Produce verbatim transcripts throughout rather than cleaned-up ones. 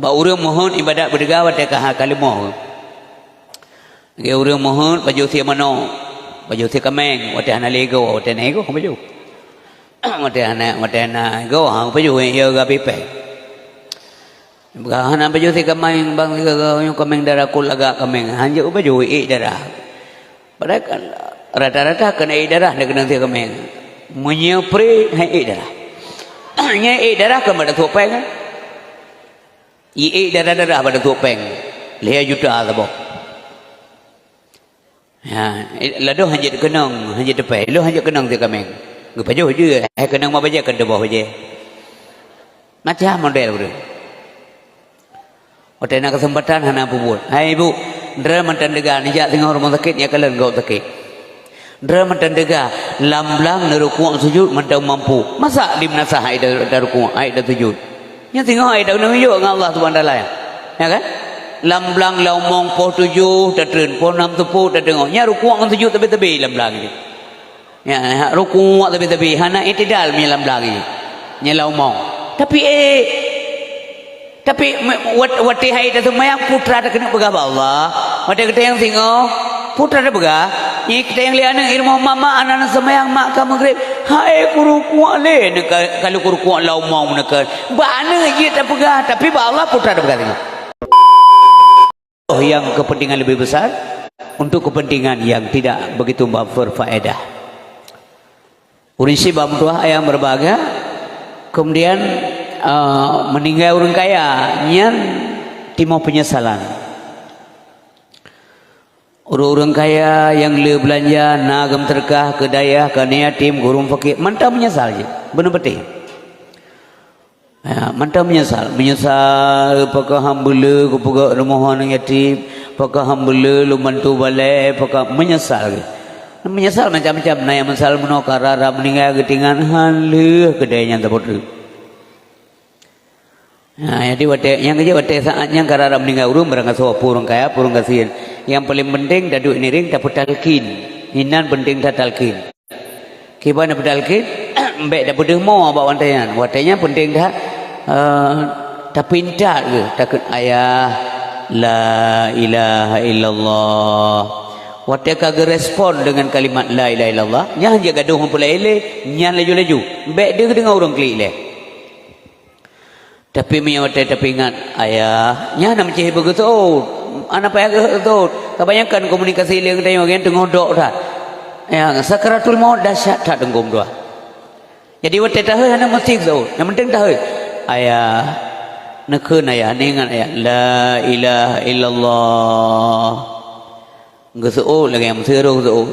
Bak ureuëng meuheuét iébadat beuteuga watée ka ha ka leumoh. Lagée ureuëng meuheuét pajoh sie manok, pajoh sie kaméng, watée hana lé goe, watée na goe pajoh. Watée hana, watée na goe, ha pajoh, ya gabi péng. Hana pajoh sie kaméng, bang sie kaméng darah kul lagak kaméng, hanjeuet pajoh ék darah. Padahai kan rata-rata keuneuk ék darah, dia keuneuk sie kaméng. Meunyoe pri, hai ék darah. Nyoe ék darah kan pada tuek péng kan? Iék darah-darah pada tuek péng. Lhée juta saboh. Ya, ladoh hanjeuet keunong, hanjeuet teupée. Lo hanjeuet keunong sie kaméng. Geupajoh jeuet, hai keunong ma bajée kan teuboh bajée. Macam model ureuëng. Watée na keuseumpatan hana peubuet. Hai ibu, droe mantong teuga, neujak singoh rumoh sakét, nyoe kalon gob sakét. Droe mantong teuga, lam blang neurukuk sujud mantong mampu. Masa di meunasah hai da-, darukuk, hai dasujud. Nyan singoh hai taneuk yue ngon Allah Subhanahu Wa Taala. Ya kan? Lam blang lam mong poh tujoh tatreun, poh nam teupeu tateungoh. Nyan rukuk ngon sujud teubi-teubi lam blang nyoe. Ya, rukuk tapi-tapi hana i'tidal meunyoe lam blang nyoe. Nyoe lam umong. Tapi ék, tapi me-, wat-, watée hai taseumayang peue teuma takeuneuk peugah bak Allah. Watée geutanyong singoh, peue teuma tapeugah. Nyoe geutanyong lé aneuëk i rumoh, "Mak, mak, aneuk seumayang, mak, ka meugreb." "Hai kurukuk lé, neuka-, ka lheueh kurukuk lam umong neuka." Bak aneuëk jeuet tapeugah, tapi bak Allah peue teuma tapeugah singoh. Yang kepentingan lebih besar untuk kepentingan yang tidak begitu berfaedah. Ureuëng syiek bak meutuah ayang berbahagia, kemudian, eh, meninggai ureuëng kaya, nyan timoh penyesalan. Ureuëng-ureuëng kaya nyang le beulanja, na geumeuteureukah keu dayah, keu aneuk yatim, keu ureuëng fakir, mantong meunyeusal jih, beuna beuteh. Ya, mantong meunyeusal. Meunyeusal, pakon han beu le kupeugöt rumoh aneuk yatim, pakon han beu le lôn bantu balè, pakon meunyeusal geuh. Meunyeusal macam-macam, na nyang meunyeusal meunoe ka rara meuninggai geutingan, han lheueh keudeh nyan saboh treuk. Nah, jadi watèe, nyang keujeuet watèe saat nyan ka rara meuninggai ureueng, barangkasoe peue ureueng kaya, peue ureueng gasien. Nyang paleng penting, taduek niring, tapeutalkin. Inan penting that talkin. Kiban na peutalkin, bèk tapeudeuh mo bak watèe nyan. Watèe nyan penting that, eh, tapintat geuh, takheun, "Ayah, la ilaha illallah." Watèe ka geurespon deungon kalimat la ilaha illallah, nyan han jeuet gadoh meupeulai ilèe, nyan laju-laju. Bèk deuh deungon ureueng klik ilèe. Tapi meunyoe watèe tapeuingat, "Ayah," nyan na meucih beugeuseut. Hana payah geuseuôt. Kabayangkan komunikasi lé geutanyoe, geutanyoe teungoh dok that. Ya, sakaratul maut dahsyat that teungku meutuah. Jadi watèe tahôi hana meusti geuseuôt. Nyang penting tahôi. "Ayah," neukheun ayah, neuingat ayah, "La ilaha illallah." Geuseuôt lagèe nyang meusti roh geuseuôt.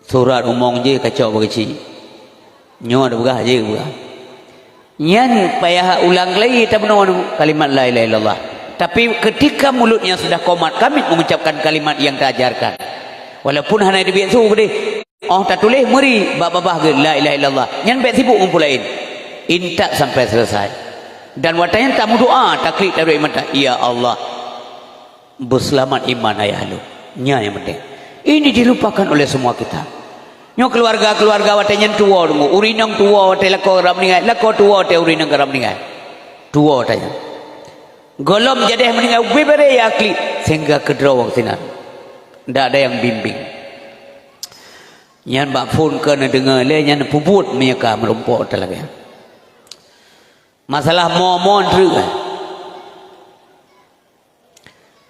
Surat umong jih kacok bak keuchik. Nyoe tapeugah jih peugah. Nyan payah ulang lagi tapeugah kalimat la ilaha illallah. Tapi ketika mulutnya sudah komat kamit mengucapkan kalimat yang diajarkan. Walaupun hana teubiet su deh. Oh tatuléh meuri bak babah geuh la ilaha illallah. Nyan bèk sibuk ngon peue laén. Intat sampai selesai. Dan watèe nyan tameudoa, taklik taduek mata, "Ya Allah, beuseulamat iman ayah lôn." Nyan nyang penting. Ini dilupakan oleh semua kita. Nyoe keuluwarga-keuluwarga watèe nyan tuwoe deungoe, ureueng inong tuwoe watèe lakoe rab meuninggai, lakoe tuwoe watèe ureueng inong ka rab meuninggai. Tuwoe watèe nyan. Gohlom jadèh meuninggai ubé baré ya klik, sehingga keudroe sinan. Ndak ada yang bimbing. Nyan bak phon keu neudeungoe lé nyan peubuet meunyoe ka meurumpok teulagèe. Masalah mo-mo treuk.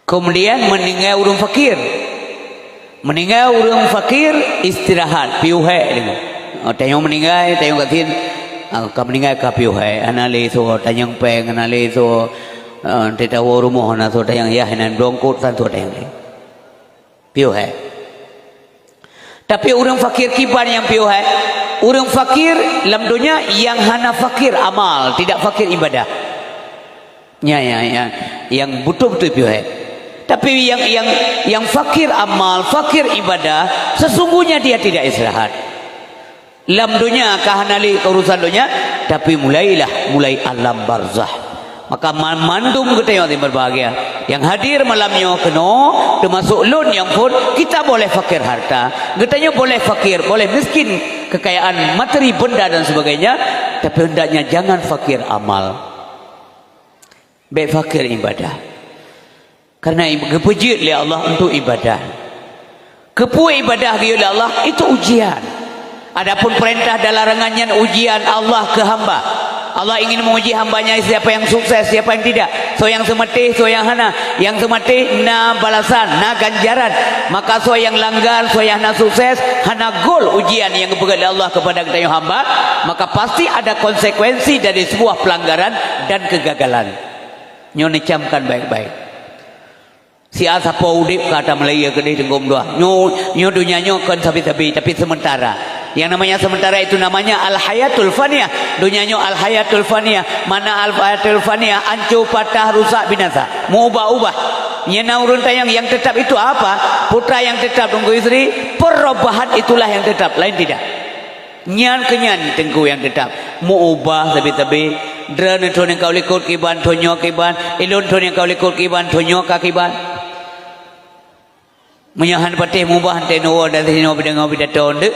Kemudian meuninggai ureueng fakir. Meuninggai ureueng fakir, istirahat, piôh hék deungoe. Oh, tanyoe meuninggai, tanyoe gasien, ah, ka meuninggai ka piôh hék. Hana lé soe tanyong pèng, hana lé soe, ah, teuka woe rumoh, hana soe tanyong yah, hana dongkot, san soe tanyong lé. Piôh hék. Tapi ureueng fakir kiban nyang piôh hék? Ureueng fakir lam donya nyang hana fakir amal, tidak fakir ibadah. Nya, nya, nya, nyang beutôi-beutôi piôh hék. Tapi nyang, nyang, nyang fakir amal, fakir ibadah, sesungguhnya dia tidak istirahat. Lam donya ka hana lé urusan donya, tapi mulailah, mulai alam barzah. Maka ma-, mandum geutanyoe nyang berbahagia, nyang hadir malam nyoe keunoe, teumasok lôn nyang phôn, kita boleh fakir harta, geutanyoe boleh fakir, boleh miskin kekayaan materi, benda dan sebagainya, tapi hendaknya jangan fakir amal. Bék fakir ibadah. Karena i-, geupeujeuet lé Allah untuk ibadah. Keupeue ibadah geuyue lé Allah, itu ujian. Adapun perintah dan larangan nyan ujian Allah keu hamba. Allah ingin menguji hamba-Nya siapa yang sukses, siapa yang tidak. Soe nyang seumatéh, soe nyang hana. Nyang seumatéh na balasan, na ganjaran. Maka soe nyang langgar, soe nyang hana sukses, hana goal ujian nyang geupeugét lé Allah kepada geutanyoe hamba, maka pasti ada konsekuensi dari sebuah pelanggaran dan kegagalan. Nyoe neucamkan baik-baik. Siat sapo udép ka ata meulayeue keudeh teungku meutuah. Nyoe, nyoe donya nyoe kon sabe-sabe, tapi sementara. Yang namanya sementara itu namanya al-hayatul faniyah. Donya nyoe al-hayatul faniyah. Makna al-hayatul faniyah, ancô, patah, rusak, binasa. Meubah-ubah. Nyan na ureuëng tanyong, yang tetap itu apa? Putra yang tetap, teungku istri, perubahan itulah yang tetap, lain tidak. Nyan keuh nyan teungku nyang teutap. Meu-ubah sabe-sabe. Droeneuh thon nyang ka u likot kiban, thon nyoe kiban. Ilôn thon nyang ka u likot kiban, thon nyoe ka kiban. Meunyoe han patéh meu-ubah, han teunoe dan sinoe peudeungoe pidato eunteuk.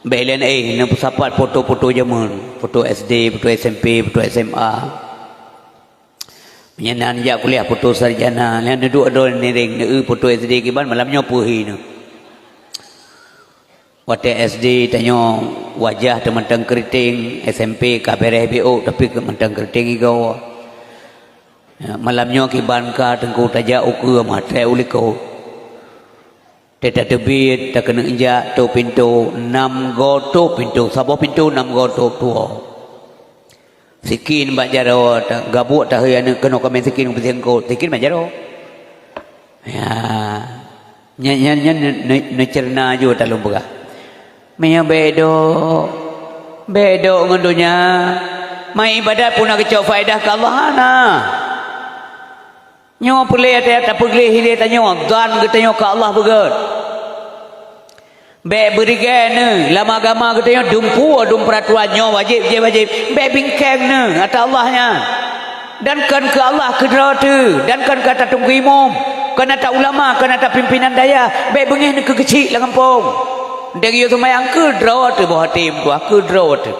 Bèk lé, eh, neupeusapat foto-foto jameun. Foto S D, foto S M P, foto S M A. Meunyoe na neujak kuliah foto sarjana, nyan neuduek droe nireng, neueu foto S D kiban, malam nyoe peuhi neuh. Watèe S D tanyoe wajah teuh mantong keriting, S M P ka bèrèh biôk tapi keu mantong keriting igoe. Ya, malam nyoe kiban ka teungku tajak ukeue maté u likot. Teutateubiet takeuneuk jak tôp pintoe, nam goe tôp pintoe, saboh pintoe nam goe tôp tuwoe. Sikin bak jaroe, ta-, gabuek tahôi aneuk keunoe kamé sikin u peusiengkot, sikin bak jaroe. Ya. Nyan, nyan, nyan ne-, ne-, neuceureunoe ju ata lôn peugah. Meunyoe bèk dok, bèk dok ngon donya, meuibadat peue na geucok faedah keu Allah, hana. Nyoe peureulèe ata-ata peugleh ilèe tanyoe, dan geutanyoe keu Allah beugèt. Bèk beurigèe neuh, lam agama geutanyoe dumpeue dum peuraturan nyoe wajéb, jih wajéb. Bèk bingkèng neuh, ata Allah nyan. Dan kon keu Allah keudroe teuh, dan kon keu ata teungku imum, kon ata ulama, kon ata pimpinan dayah, bèk beungèh neuh keu keuchik lam gampông. Dan yue seumayang keudroe teuh boh até meutuah, keudroe teuh.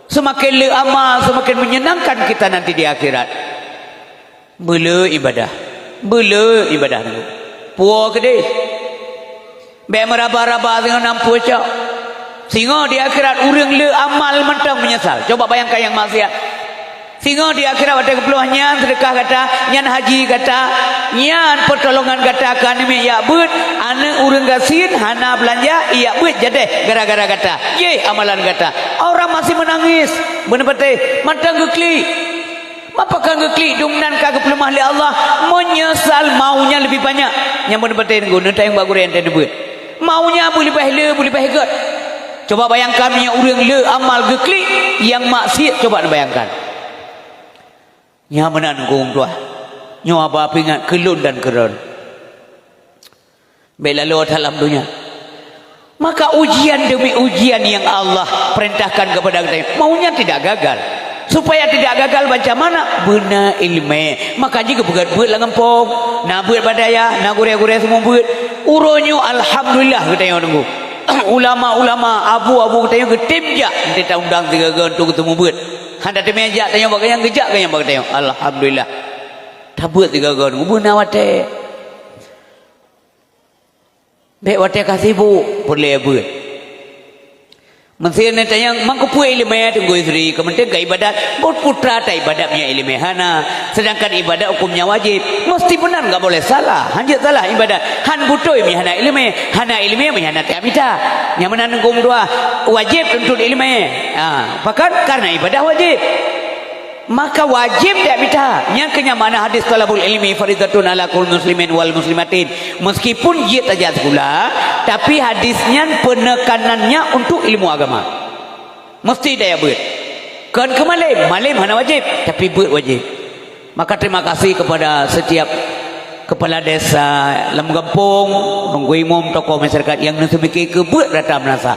Seumaken le amal, seumaken menyenangkan kita nanti di akhirat. Beuleu ibadah. Beuleu ibadah nyoe. Puwoe keudeh. Bèk meuraba-raba singoh nam pucok. Singoh di akhirat ureuëng le amal mantong meunyeusal. Coba bayangkan nyang maksiat. Singoh di akhirat watèe geuplueng nyan seudeukah gata, nyan haji gata, nyan peutolongan gata keu aneuk miet jak beuet, aneuk ureuëng gasien hana beulanja, jak beuet jadeh gara-gara gata. Jih amalan gata. Orang masih menangis. Beuneupatéh, mantong geuklik. Mapa ka geuklik dum nan ka geupeuleumah lé Allah, meunyeusal maunya leubeh banyak. Nyang beuneupatéh teungku, neutanyong bak gurèe nyang teuneubeuet. Maunya beuleubeh le, beuleubeh gèt. Coba bayangkan meunyoe ureuëng le amal geuklik, nyang maksiat coba neubayangkan. Nyan meunan teungku meutuah. Nyoe haba peuingat keu lôn dan keu droeneuh. Bèk laloe that lam donya. Maka ujian demi ujian yang Allah perintahkan kepada kita, maunya tidak gagal. Supaya tidak gagal macam mana? Beuna ileumèe. Maka jih geupeugèt beuet lam gampông. Na beuet bak dayah, na gurèe-gurèe seumeubeuet. Uroe nyoe alhamdulillah geutanyoe teungku. Ulama-ulama, abu-abu geutanyoe geutem jak, enteuk taundang sigoe-goe untuk geuseumeubeuet. Hana teumè jak tanyoe bak gobnyan, geujak gobnyan bak geutanyoe. Alhamdulillah. Tabeuet sigoe-goe teungku, beuna watèe. Bèk watèe ka sibuk peureulèe beuet. Meusé neutanyong, "Man keupeue ileumèe teungku istri, keumeunteung ka ibadat?" Buet putra taibadat meunyo ileumèe hana, seudangkan ibadat huköm nyan wajéb. Meusti meunan, gak boleh salah. Hanjeuet salah ibadat. Han beutôi meunyo hana ileumèe, hana ileumèe meunyo hana tajak mita. Nyang meunan teungku meutuah, wajéb tuntut ileumèe. Ha, pakon? Karena ibadat wajéb. Maka wajéb tajak mita. Nyan keuh nyang makna hadis, "Thalabul ilmi faridatun ala kulli muslimin wal muslimatin." Meskipun jeuet tajak sikula, tapi hadis nyan penekanannya untuk ilmu agama. Mesti tajak beuet. Kon keu malém, malém hana wajéb, tapi beuet wajéb. Maka terima kasih kepada setiap kepala desa lam gampông, teungku imum, tokoh masyarakat nyang neuseumiké keu beuet rata meunasah.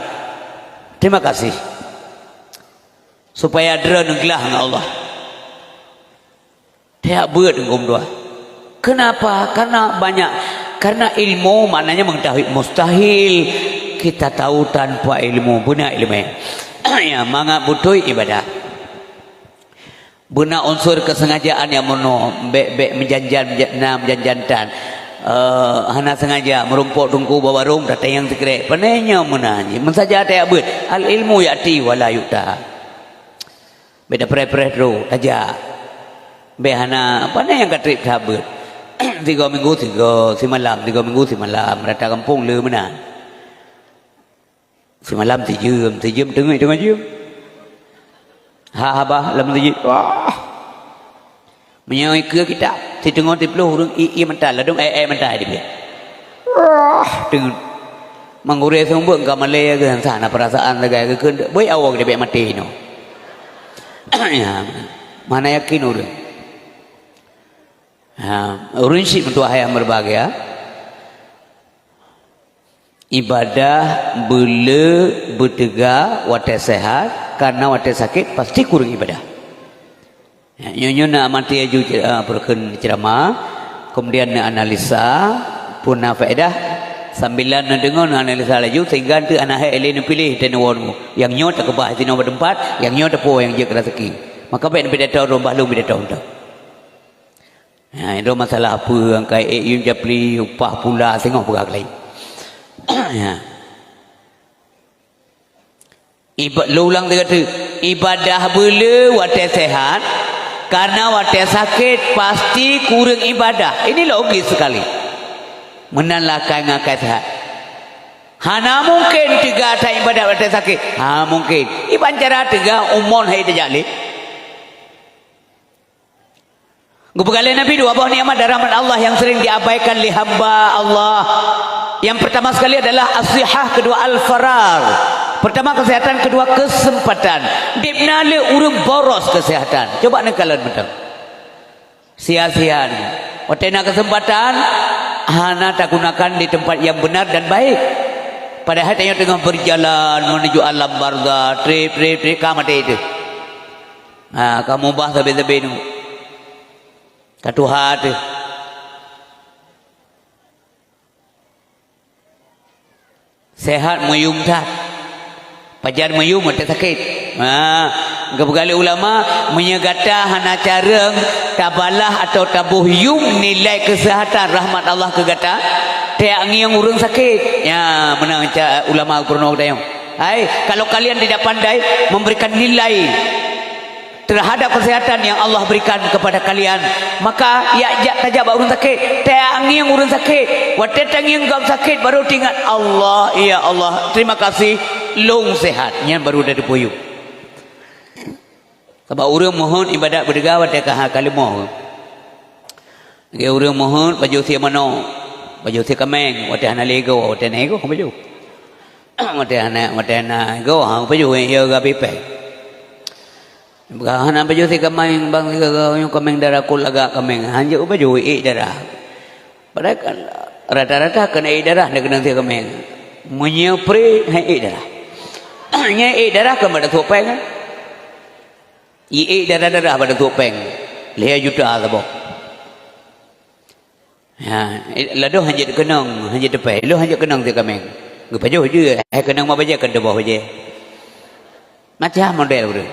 Terima kasih. Supaya droeneuh glah ngon Allah. Tajak beuet teungku meutuah. Kenapa? Karena banyak, karena ilmu maknanya mengetahui mustahil kita tahu tanpa ilmu. Beuna ileumèe. Ya, mangat beutôi ibadat. Beuna unsur keusengajaan nyang meunoe, bék-bék meujanjan, na meujanjan tan. Eh, hana seungaja meurumpok teungku bak warong, tatanyong sikrek. Pane nyoe meunan jih. Meusaja tajak beuet. Al-ilmu ya'ti wa la yu'ta. Bék tapreh-preh trok, tajak. Bék hana, pane nyang ka treb that beuet. Sigoe minggu sigoe, simalam, sigoe minggu simalam. Rata gampông le meunan. Simalam sijeuem, sijeuem teungeut teungoh jeuem. Ha, haba lam sijeuem. Wah. Meunyoe ikeue kitab, siteungoh siplôh ureuëng ie-ie mata, ladôm ék-ék mata di piah. Wah, teungeut. Manggurée seumeubeuet ka malée geuh, hana peurasaan sagai geukheun, beuet awak dia bék maté inoe. Ya, mana yakin ureuëng. Ha, ureuëng syiek meutuah yang berbahagia. Ibadah beule beuteuga watée sehat, karena watée sakét pasti kureueng ibadah. Ya, nyoe-nyoe na amati laju ce-, ah, peureukeun ceramah, kemudian na analisa, pun na faedah, sambilan na deungoe na analisa laju, sehingga teu hana hék lé neupiléh teuh neuwoe. Nyang nyoe takeubah sinoe bak teumpat, nyang nyoe tapuwoe nyang jeuet keu raseuki. Maka bék neupidato, rombah lôn pidato teuh. Ha, itu masalah apa angkai ék yum japli, upah pula, singoh peugah keulayi. Ya. Iba-, lôn ulang tiga kali. Ibadah beule watée sehat, karena watée sakét pasti kureueng ibadah. Ini logis sekali. Meunan lakée ngon akai sehat. Hana mungken teuga that ibadah watée sakét. Ha, mungken. Iban cara teuga umon hai tajak lé. Geupeugah lé Nabi dua boh nikmat dan rahmat Allah yang sering diabaikan lé hamba Allah. Yang pertama sekali adalah as-sihah, kedua al-faragh. Pertama kesehatan, kedua kesempatan. Dibna lé ureuëng boros kesehatan. Coba neukalon mantong. Sia-sia ni. Watée na kesempatan, hana tagunakan di tempat yang benar dan baik. Padahai tanyoe teungoh berjalan menuju alam barzah, treb, treb, treb, ka maté teuh. Ha, ka mubah sabe-sabe nyoe. Ka tuha teuh. Sehat meuyum that. Pajan meuyum watée sakét. Ha, geupeugah lé ulama, meunyoe gata hana careueng tabalah atawa taboh yum nilai keuseuhatan rahmat Allah keu gata, tajak ngieng ureuëng sakét. Nya, meunan ca-, ulama geupeureunoe geutanyoe. Hai, kalau kalian tidak pandai memberikan nilai terhadap kesehatan yang Allah berikan kepada kalian, maka ya, jak tajak bak ureuëng sakét, tajak ngieng ureuëng sakét. Watée tangieng gob sakét, baru teuingat, "Allah, ya Allah, terima kasih, lôn sehat." Nyan baru teupeuyum. Sabab ureuëng mohon ibadat beuteuga watée ka ha-, ka leumoh. Lagée ureuëng mohon pajoh sie manok, pajoh sie kaméng, watée hana lé goe, watée na goe pajoh. Watée hana, watée na goe, ha, pajoh, ya, gabe péng. Bukan hana pajoh sie kaméng, bang, sie kaméng darah, kul lagak kaméng. Hanjeuet pajoh, ék darah. Padahai kan rata-rata keuneuk ék darah, na keunong sie kaméng. Meunyoe pre, hai ék darah. Nyan ék darah kan bak datuk péng kan? Iék darah-darah bak datuk péng. Lhée juta saboh. Ha, ladôm hanjeuet keunong, hanjeuet teupée. Lôn hanjeuet keunong sie kaméng. Geupajoh jeuet, hai keunong ma bajée keu teuboh bajée. Macam model ureuëng.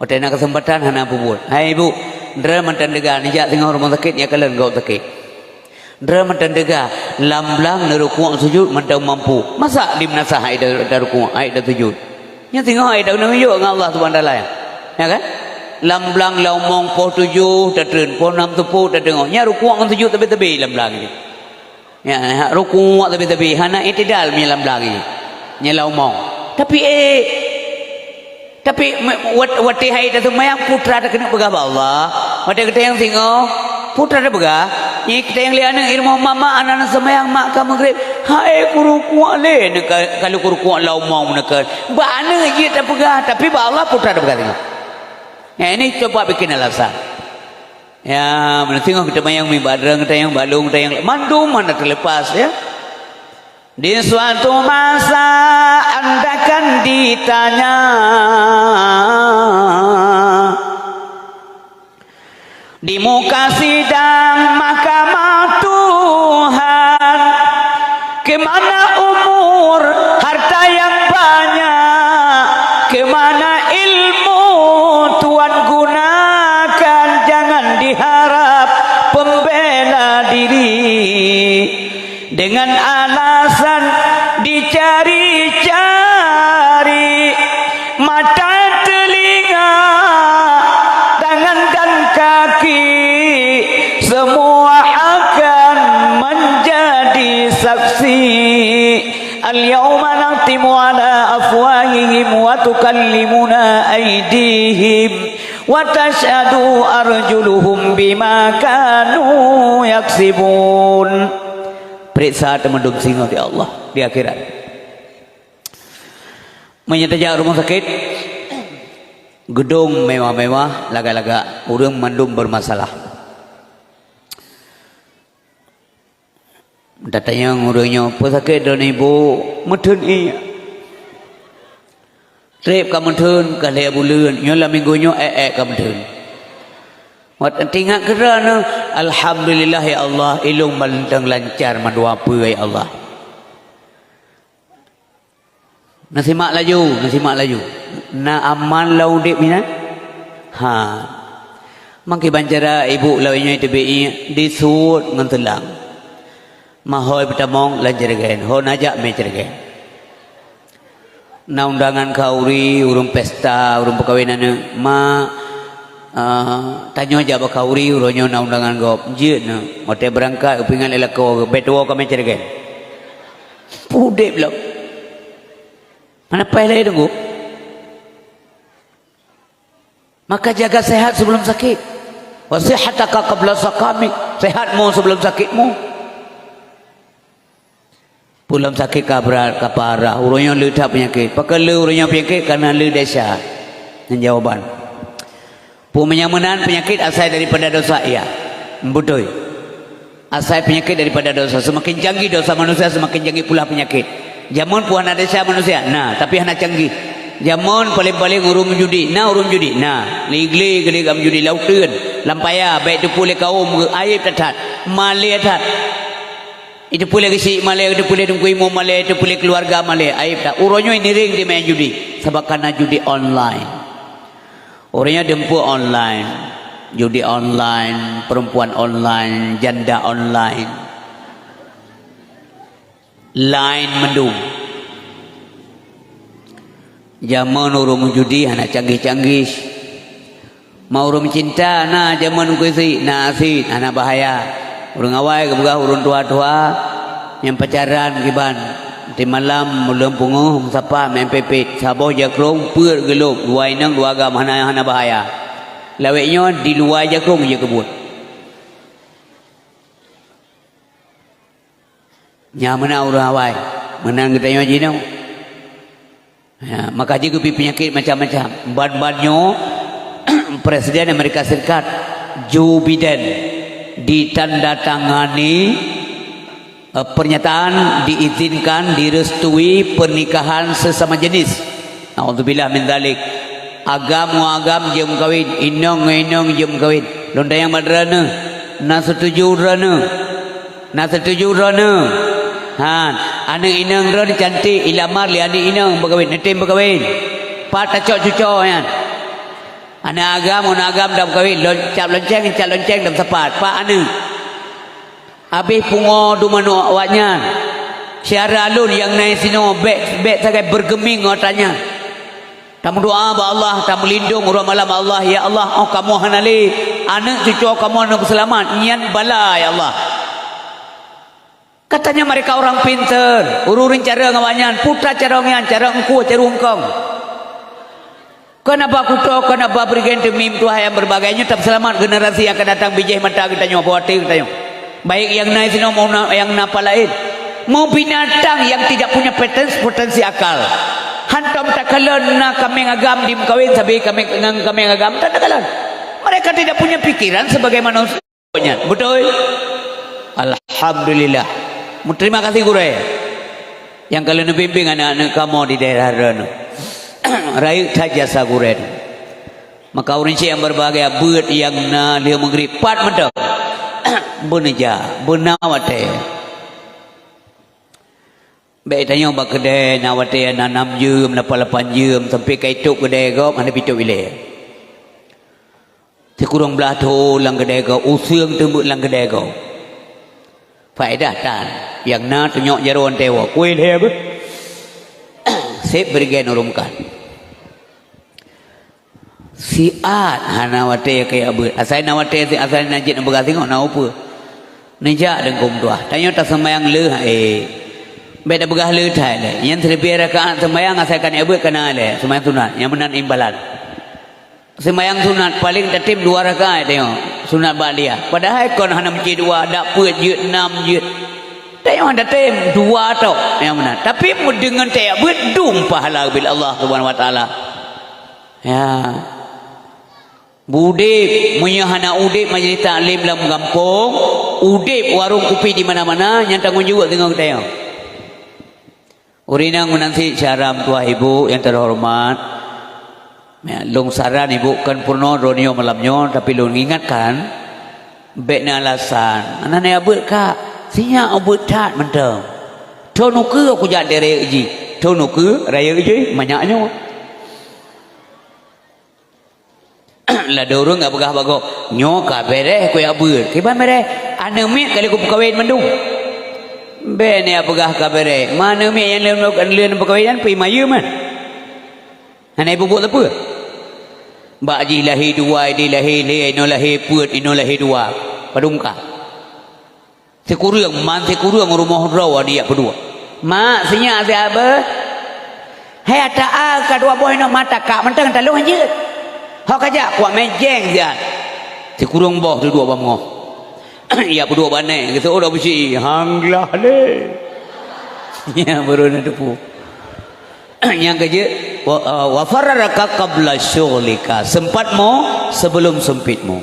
Watée na keuseumpatan hana peubuet. Hai ibu, droe mantong teuga, neujak singoh rumoh sakét, nyoe kalon gob sakét. Droe mantong teuga, lam blang neurukuk sujut mantong mampu. Masa di meunasah hai ta-, tarukuk, hai tasujut? Nyan singoh hai taneuyok ngon Allah Subhanahu Wa Taala. Ya kan? Lam blang lam mong poh tujoh tatreun, poh nam teupeu tateungoh. Nyan rukuk ngon sujut teubit-teubit lam blang nyoe. Ya, rukuk teubit-teubit, hana i'tidal meunyoe lam blang nyoe. Nyan lam mong. Tapi, eh, Tapi, me-, wat-, watée hai taseumayang, peue teuma takeuneuk peugah bak Allah. Watée geutanyong singoh, peue teuma tapeugah. Nyan geutanyong lé aneuk, "Irumoh mak, mak, aneuk seumayang, mak, ka meugreb." "Hai, kurukuk lé, neuka-, ka lheueh kurukuk lam mong neuka." Bak aneuk jeuet tapeugah, tapi bak Allah peue teuma tapeugah singoh. Nyan, ini coba bikin alasan. Ya, meunan singoh geutanyong miet bak droe, geutanyong bak lôn, geutanyong mandum hana teulepas, ya. Di suatu masa andaikan ditanya di muka sidang mahkamah Tuhan, ke mana umur, harta yang banyak, ke mana ilmu, Dengan alasan dicari-cari, mata, telinga, tangan dan kaki, semua akan menjadi saksi. Al-yauma nakhtimu ala afwahihim wa tukallimuna aidihim wa tashhadu arjuluhum bima kanu yaksibun. Periksa teumandum singoh di Allah di akhirat. Meunyoe tajak rumoh sakét, geudong mewah-mewah, lagak-lagak, ureuëng mandum bermasalah. Tatanyong ureuëng nyoe, "Peue sakét droeneuh, Ibu?" "Meutheun iék." "Trép ka meutheun, ka lhée buleuen, nyoe lam minggu nyoe ék-ék ka meutheun." Watée teuingat keudroe nyoe, "Alhamdulillah ya Allah, ilôn mantong lancar mandua peue ya Allah." Neusimak laju, neusimak laju. Na aman lam udeb nyan? Ha. Mangkiban cara ibu lawét nyoe teubiet disuet ngon seulang. Mahôi peutamong lam jeureugén, hôi najak mé jeureugén. Na undangan khauri, ureuëng pesta, ureuëng peukawen aneuëk, ma, ah, tanyoe jak bak khauri, uroe nyoe na undangan gob. Jeuet nyoe, watée beurangkat, geupeuingat lé lakoe, bék tuwoe ka mé jeureugén. Udeb lom. Hana paih lé teungku. Maka jaga sehat sebelum sakit. Wa sihhataka qabla saqamik. Sehatmu sebelum sakitmu. Peue lom sakét ka brat, ka parah, uroe nyoe le that peunyakét. Pakon le uroe nyoe peunyakét? Karena le desya. Nyan jawaban. Peue meunyo meunan peunyakét asai daripada dosa, iya. Beutôi. Asai peunyakét daripada dosa. Seumaken canggih dosa manusia, seumaken canggih pula peunyakét. Jameun peue hana desya manusia? Na, tapi hana canggih. Jameun paleng-paleng ureuëng meujudi. Na ureuëng meujudi? Na. Li glé-glé ka meujudi, lam uteuen, lam paya, bék teupeu lé kawöm, aéb that-that. Malée that. Iteupeu lé geuchik malée, iteupeu lé teungku imum malée, iteupeu lé keuluwarga malée, aéb that. Uroe nyoe nireng dimé judi, sabab kana judi online. Uroe nyoe deumpeu online, judi online, perempuan online, janda online. Laén mandum. Jameun ureuëng meujudi hana canggih-canggih. Ma ureuëng meucinta na jameun keusi, na asin, hana bahaya. Ureuëng awai geupeugah ureuëng tuha-tuha nyang pacaran kiban. Di malam ulôn pungoh meusapa meu'en pepet, saboh jakrong peuet geulom, dua inong dua agam, hana, hana bahaya. Lawét nyoe di luwa jakrong jeuet keubuet. Nyan meunan ureuëng awai, meunan geutanyoe jinoe. Ya, maka jih geubri peunyakét macam-macam. Ban-ban nyoe Presiden Amerika Serikat Joe Biden ditandatangani, eh, pernyataan diizinkan direstui pernikahan sesama jenis. Naudzubillah min dzalik. Agam ngon agam jeuet meukawen, inong ngon inong jeuet meukawen. Lôn tanyong bak droeneuh, na seutuju droeneuh? Na seutuju droeneuh? Han, aneuëk inong droeneuh cantik, ilamar lé aneuëk inong beukawen, neutem beukawen. Pat tacok cucoe nyan? Aneuëk agam ngon agam dak beukawen, lon-, cap lonceng, cap lonceng dak meusapat. Pat aneuëk? Habéh pungo dumanoe awaknyan. Syedara lôn nyang na sinoe bék, bék sagai beureugeuming ngon atra nyan. Tameudoá bak Allah, tameulindong uroe malam Allah, "Ya Allah, oh kamoe hana lé, aneuëk cucoe kamoe hana peuseulamat, nyan bala, ya Allah." Katanya mereka orang pintar, ureuëng carông awaknyan, putra carông nyan, carông eungkôt, carông eungkông. Kon haba kuto, kon haba beureugen teumim tuha nyang beureubagai nyoe tapeusalamat generasi nyang akan datang bijéh mata geutanyoe, boh até geutanyoe. Baik nyang na sinoe maupun nyang na pat laén. Meubinatang nyang tidak punya potensi, potensi akal. Hantom takalon na kaméng agam dimeukawen sabe kaméng, ngon kaméng agam, tan takalon. Mereka tidak punya pikiran sebagai manusia. Nyan, beutôi? Alhamdulillah. Meuterima kasih gurée nyang ka lheueh neubimbing aneuëk-aneuëk kamoe di daerah droeneuh. Rayeuk that jasa gurée nyoe. Maka ureuëng syik nyang beureubahagia, beuet nyang na lheueh meugrib pat mantong beuneuja, beuna watée. Bék tanyoe bak keudée na watée na nam jeuem, lapan-lapan jeuem, sampoe ka itôb keudée gob hana pitôb ilée. Sikureueng blaih thon lam keudée gob, useueng teumeuk lam keudée gob. Faedah tan, nyang na tunyok jaroe teuh woe, kueh lhèe beuh. Seb beureugen ureueng meukat. Siat hana watèe keu jak beuet. Asai na watèe, asai na jeuet neupeugah singoh na upeue. Neujak deungon meutuah. Tanyoe taseumayang lheueh, eh. Bèk tapeugah lheueh that lé. Nyan siribèe rakaat seumayang asai ka neujak beuet ka na lé. Seumayang sunat. Nyang meunan imbalan. Seumayang sunat paleng tatem dua rakaat tanyoe, sunat ba'diyah. Padahai kon hana meucit dua, dak peuet jeuet, nam jeuet. Tanyoe hana tatem, dua tok nyang meunan. Tapi meudeungon tajak beuet, dum pahala geubri Allah Subhanahu wa Taala. Ya. Udeb, meunyoe hana udeb majlis taklim lam gampông, udeb warong kupi di mana-mana, nyan tanggong jaweueb singoh geutanyoe. Ureueng inong meunan cit syedara meutuah ibu nyang teuhoreumat. Ya, lôn saran ibu kon peurunoe droeneuh malam nyoe, tapi lôn ingatkan, bèk na alasan. Hana neujak beuet kak, sinyak beuet that mantong. Thon ukeue kujak di rayeuk jih, thon ukeue rayeuk jih manyak nyoe. Ladôm ureueng ka peugah bak gob, "Nyoe ka bèrèh kujak beuet." Kiban bèrèh? Aneuk miet ka lheueh kupeukawen mandum. Bèk neujak peugah ka bèrèh. Ma aneuk miet nyang lheueh, lheueh neupeukawen nyan pih mayeuem nyan. Hana ipeubuet sapeue. Bak jih lahé dua, idéh lahé lhèe, inoe lahé peuet, inoe lahé dua. Padum ka. Sikureueng, man sikureueng rumoh droe dijak peuduek. "Mak, sinyak siat beuh." "Hai, ata a ka dua boh inoe mata kak mantong talôn jeuet." "Ho kajak kuat mejeng siat." Sikureueng boh duduek bak meungoh. Jak peuduek bak nèk, geuseuôt beusi, "Hang glah lé." Nyan baru na teupeu. Nyang keujeuet, wa, wa farragaka qabla syughlika, sempatmu sebelum sempitmu.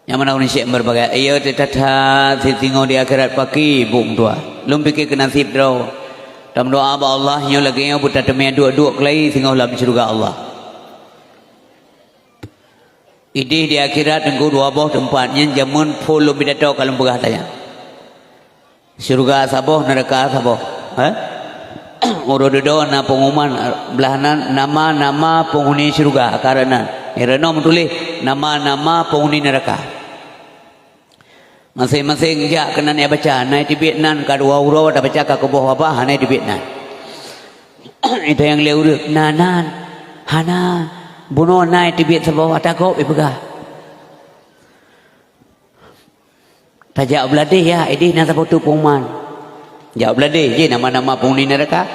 Nyang mana ureueng syek meureubagai, "Iya, teutatha sitingoh di akhirat paki, bu meutuah. Lôn pike keu naseb droe. Tameudoa bak Allah, nyoe lagèe nyoe beutateumé duek-duek keulai singoh lam syeuruga Allah." Idéh di akhirat teungku dua boh teumpat, nyan jameun phon lôn pidato ka lôn peugah tanya. Syeuruga saboh, neuraka saboh. Heh? Uroe dudoe na peunguman, blaih nan nama-nama peunghuni syeuruga, kareunan. Ireunoe meutuléh nama-nama peunghuni neuraka. Maséng-maséng jak keunan ibaca, na iteubiet nan ka dua uroe tabaca ka keuboh babah, hana iteubiet nan. Itanyong lé ureueng, "Na nan?" "Hana." "Bunoe na iteubiet saboh ata gob ipeugah." Tajak u Bladeh ya, idéh na saboh teuk peunguman. Jak u Bladeh, jih nama-nama peunghuni neuraka.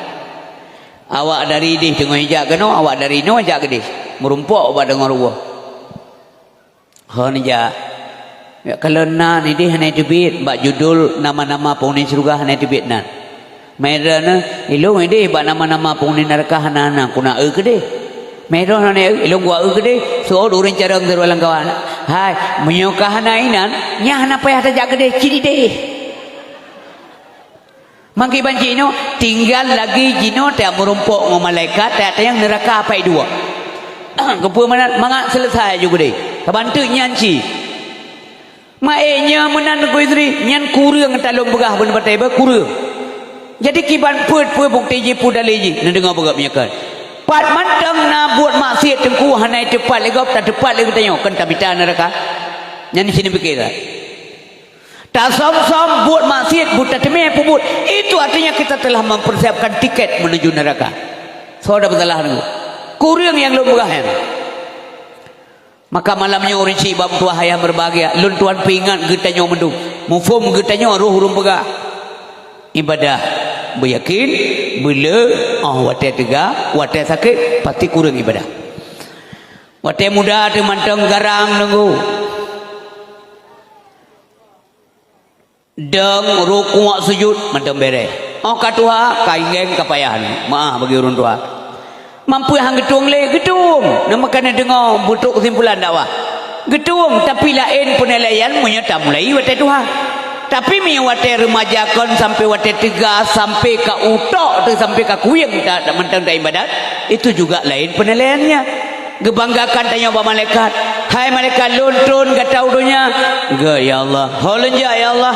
Awak dari idéh teungoh ijak keunoe, awak dari inoe jak keudéh. Meurumpok bak deungon ruboh. Ho neujak. Ya, kalon nan idéh hana iteubiet, bak judul nama-nama peunghuni syeuruga hana iteubiet nan. Meudroe nyoe, ilôn idéh bak nama-nama peunghuni neuraka hana na, kuna eu keudéh. Meudroe nyoe, ilôn gua eu keudéh, seuôt ureueng carông sidroe lam kawan. "Hai, meunyoe ka hana inan, nyan hana payah tajak keudéh, cit idéh." Mangkiban jinoe, tinggai lagèe jinoe tajak meurumpok ngon malaikat, tajak tanyong neuraka apai dua. Keupeue meunan, mangat seuleusai ju keudéh. Saban teuk nyan cit. Maé nyoe meunan Teungku Yusri, nyan kureueng talôn peugah beuneubatèe beuh kureueng. Jadi kiban peuet-peuet bukeuti jih peue dalé jih, neudeungoe peugah meunyoe kan. Pat mantong na buet maksiet teungku hana iteupat lé gob, tateupat lé geutanyoe, kan tamita neuraka. Nyan di sinoe pike that. Tasöm-söm buet maksiet, buet tateumé peubuet, itu artinya kita telah mempersiapkan tiket menuju neraka. Soe dak peusalah teungku? Kureueng nyang lôn peugah nyan. Maka malam nyoe ureueng chik bak meutuah ayah meureubahagia, lôn tuan peuingat geutanyoe mandum. Muphom geutanyoe roh ureueng peugah. Ibadah beuyakin, beuleu, oh watèe teuga, watèe sakét, pasti kureueng ibadah. Watèe muda teuh mantong garang nunggu. Dong, rukuk, sujud, mantong bèrèh. Óh ka tuha, ka inggeng, ka payah nyoe. Meu'ah bagi ureueng tuha. Mampu han geutueng lé, geutueng. Nama ka neudeungoe beutrok keusimpulan dakwah. Geutueng, tapi laén peunilaian meunyoe tamulai watèe tuha. Tapi meunyoe watèe remaja kon sampai watèe teuga, sampai ka utok teuh, sampai ka kuyeng ta-, ta-, mantong taibadat, itu juga laén peunilaiannya. Geubanggakan tanyoe bak malaikat, "Hai malaikat, lôn tron gata u donya." "Gèt, ya Allah." "Ho lôn jak, ya Allah?"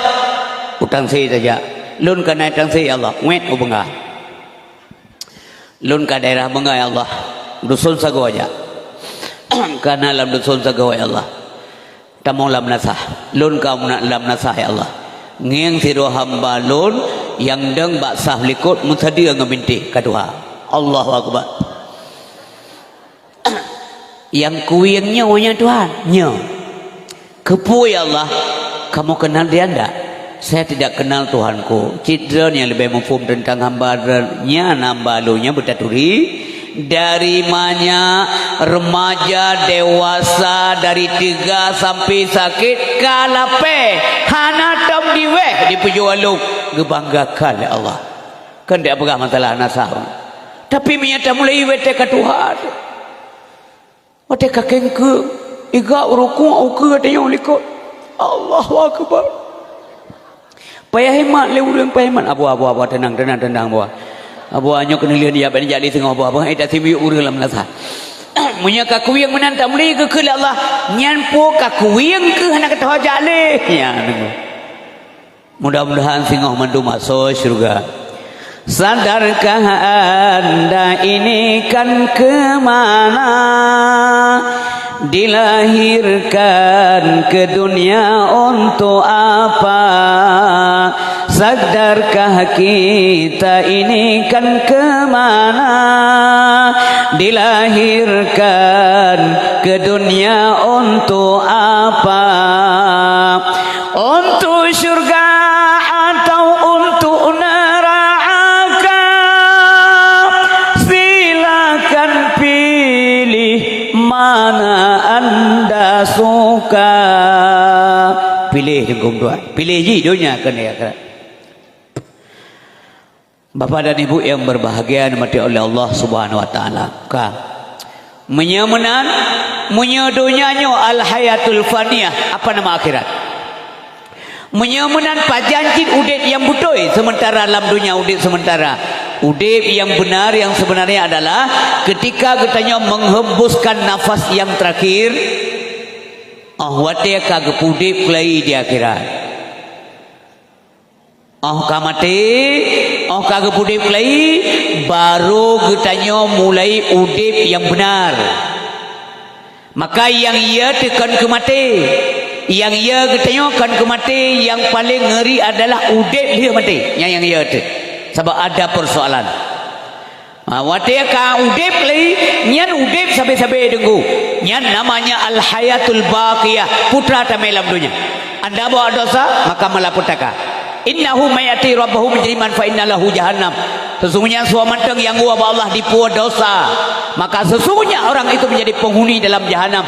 "U Tangse tajak." "Lôn ka na i Tangse, ya Allah." "Wèt u Beunga." "Lôn ka daerah Beunga, ya Allah. Duson sagoe jak." "Ka na lam duson sagoe, ya Allah." Tamong lam nasah. Lôn ka meunan lam nasah, ya Allah. Ngieng sidroe hamba lôn nyang deueng bak saf likot meusadeue ngon bintéh ka tuha. Allahu Akbar. Nyang kuwieng nyoe nyang Tuhan, nyoe. Keupeue ya Allah, kamoe kenal dia ndak? Saya tidak kenal Tuhanku. Cit droeneuh nyang leubeh muphom teuntang hamba droeneuh, nyan hamba lôn nyang beutaturi. Dari manyak, remaja, dewasa, dari tiga sampai sakét, ka lapée, hana tom diweh dipujoe lôn, geubanggakan lé Allah. Kan dia peugah masalah nasab. Tapi meunyo tamulai watée ka tuha, watée ka kengkeue, iga ureuëng kuak ukeue tanyoe likot. Allahu Akbar. Payah imat lé ureuëng, payah imat. Abu, abu, abu, tenang, tenang, tenang, abu. Abu, nyoe keuneulheueh dia, ban jak lé singoh, abu, abu, eh, tasimiyuek ureuëng lam nasah. Meunyo ka kuwieng meunan tamulai geukheun lé Allah, nyan po ka kuwieng keuh hana ka teuhojak lé. Ya, nunggu. Mudah-mudahan singoh mandum asoe syeuruga. Sadarkah anda ini kan ke mana? Dilahirkan ke dunia untuk apa? Sadarkah kita ini kan ke mana? Dilahirkan ke dunia untuk apa? Untuk syurga atau untuk neraka, silakan pilih mana anda suka. Pilih, Teungku Tuan. Pilih ji donya keu akhirat. Bapak dan Ibu yang berbahagia, dirahmati oleh Allah Subhanahu wa Taala. Ka. Meunyoe meunan, meunyoe donya nyoe al-hayatul faniyah, apa nama akhirat? Meunyoe meunan, pajan cit udeb nyang beutôi, sementara lam donya udeb sementara. Udeb nyang benar, yang sebenarnya adalah ketika geutanyoe menghembuskan nafas yang terakhir, oh, watée ka geupudeb keulai di akhirat. Oh ka maté, oh ka geupudeb keulai, barô geutanyoe mulai udeb nyang beunar. Maka nyang ye teuh kon keu maté. Nyang ye geutanyoe kon keu maté, nyang paleng ngeuri adalah udeb lheueh maté. Nyan nyang ye teuh. Sabab ada persoalan. Ha, watée ka udeb lé, nyan udeb sabe-sabe deungoe. Nyan namanya al-hayatul baqiyah, peue teuma tamé lam donya. Anda buet dosa, maka meulapetaka. Innahu may ya'ti rabbahu mujriman fa inna lahu jahannam. Sesungguhnya soe mantong nyang woe bak Allah dipuwoe dosa, maka sesungguhnya orang itu menjadi penghuni dalam jahanam.